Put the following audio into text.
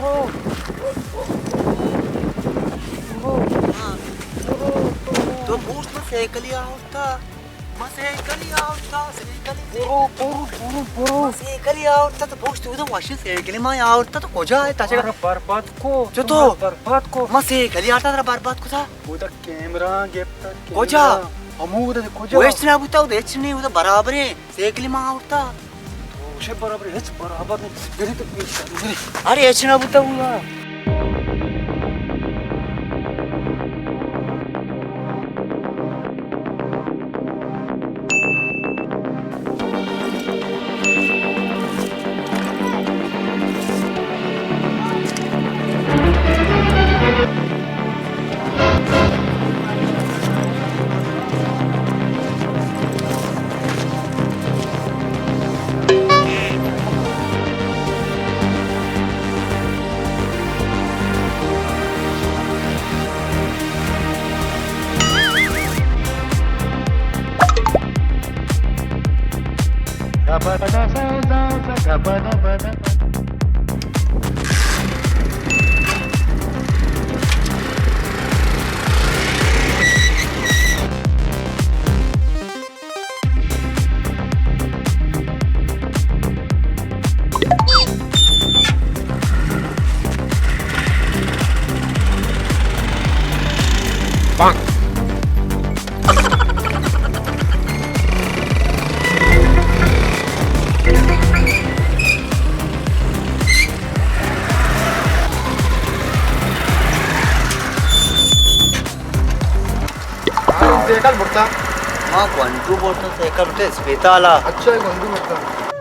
تو پوچ من سائیکلی آورتا، من سائیکلی آورتا، سائیکلی. برو، برو، برو، برو. من سائیکلی آورتا، تو پوچ تو بودم واشی سائیکلی ما آورتا، تو کجا ئے؟ تچه برباد کو. چطور؟ برباد کو. من سائیکلی آورتا، ترا برباد کتا. وہ تو کیمرہ گپتا. کجا؟ ہمو تو کجا؟ وہ ہچ نہ بوتا، وہ ہچ نہیں، وہ تو برابر ہے. سیکلی ما آورتا. تو اسے برابر، ہچ برابر نہیں. گری تو پیش کر، گری. ارے ہچ نہ بوتا ہوا. سائیکل برتا؟ ہاں، گونڈو برتا، سائیکل برتا اسپتال ءَ. اچھا، گونڈو برتا.